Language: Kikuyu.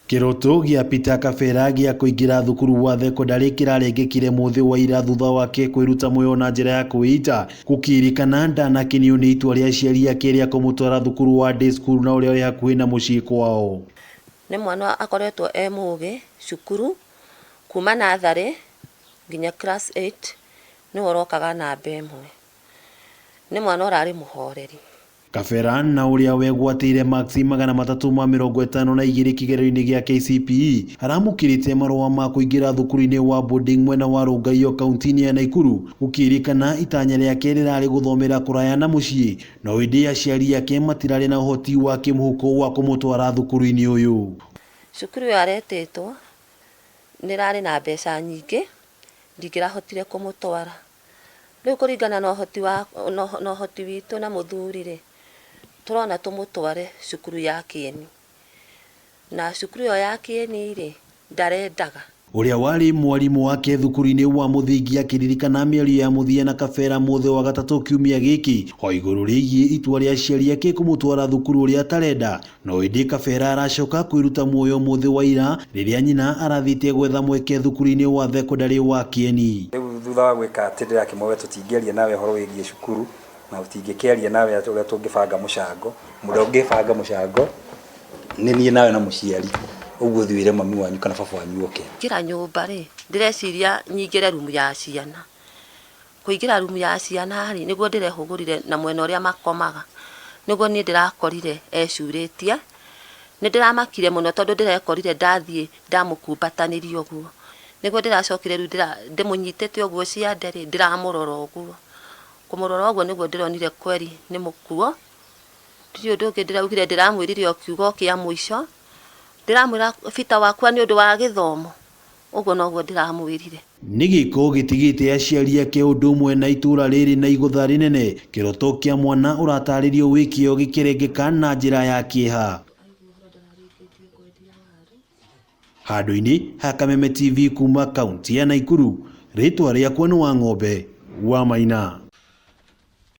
Kĩroto gĩa Peter Kabera gĩa kũingĩra thukuru wa thekondarĩ kĩrarengekire mũthĩ wa ira thutha wake kwĩruta muoyo na njĩra ya kwĩita. Gũkĩrĩkana ndanakenio nĩ itua rĩa aciari ake rĩa kũmũtwara thukuru wa day school na ũrĩa ũrĩ hakuhĩ na mũciĩ kwao. Nĩ mwana akoretwo e mũgĩ cukuru kuma natharĩ nginya class 8 nĩwe ũrokaga namba ĩmwe. Nĩ mwana ũrarĩ mũhoreri. Kabera na ũrĩa wegwatĩire maksi 352 kĩgeranio-inĩ gĩa KCPE aramũkĩrĩte marũa ma kũingĩra thukuru-inĩ wa boarding mwena wa Rongai kaunti-inĩ ya Nakuru. Gũkĩrĩkana itanya rĩake rĩrarĩ gũthomera kũraya na mũciĩ, no ĩndĩ aciari ake matirarĩ na ũhoti wa kĩmũhuko wa kũmũtwara thukuru-inĩ ũyũ. Cukuru ĩyo aretĩtwo nĩ ĩrarĩ na mbeca nyingĩ, ndingĩrahotire kũmũtwara. Rĩu kũringana na ũhoti wa na ũhoti witũ na mũthuri rĩ, tũrona tũmũtware cukuru ya Kĩeni. Na cukuru ĩyo ya Kĩeni rĩ, ndarendaga. Ũrĩa warĩ mwarimũ wake thukuru-inĩ wa mũthingi akĩririkana mĩario ya mũthia na Kabera mũthĩ wa gatatũ kiumia gĩkĩ o igũrũ rĩgiĩ itua rĩa aciari ake kũmũtwara thukuru ũrĩa atarenda. No ĩndĩ Kabera aracoka kwĩruta muoyo mũthĩ wa ira rĩrĩa nyina arathiĩte gwetha mweke thukuru-inĩ wa thekondarĩ wa Kĩeni. Rĩu thutha wa gwĩka atĩ ndĩrakĩmwĩra tũtingĩaria nawe ũhoro wĩgiĩ cukuru na tũtingĩkĩaria nawe atĩ ũrĩa tũngĩbanga mũcango. Mũndũ ũngĩbanga mũcango nĩ niĩ nawe na mũciari. Ũguo thiĩ wĩre mami wanyu kana baba wanyu oke. Ingĩra nyũmba rĩ, ndĩreciria nyingĩre rumu ya ciana. Kũingĩra rumu ya ciana rĩ, nĩguo ndĩrehũgũrire na mwena ũrĩa makomaga. Nĩguo niĩ ndĩrakorire ecurĩtie. Nĩ ndĩramakire mũno tondũ ndĩrekorire ndathiĩ ndamũkumbatanĩria ũguo. Nĩguo ndĩracokire rĩu ndĩmũnyitĩte ũguo ciande rĩ, ndĩramũrora ũguo. Kũmũrora ũguo nĩguo ndĩronire kweri nĩ mũkuo. Ndirĩ ũndũ ũngĩ ndĩraugire, ndĩramwĩrire o kiugo kĩa mũico. Ndĩramwĩra Peter wakwa nĩ ũndũ wa gĩthomo. Ũguo noguo ndĩramwĩrire. Nĩ gĩko gĩtigĩte aciari ake ũndũ ũmwe na itũra rĩrĩ na igũtha rĩnene. Kĩroto kĩa mwana ũratarĩrio wĩ kĩo gĩkĩrengeka na njĩra ya kĩeha. Handũ-inĩ ha Kameme TV kuma kaunti ya Nakuru, rĩtwa rĩakwa nĩ Wang'ombe wa Maina.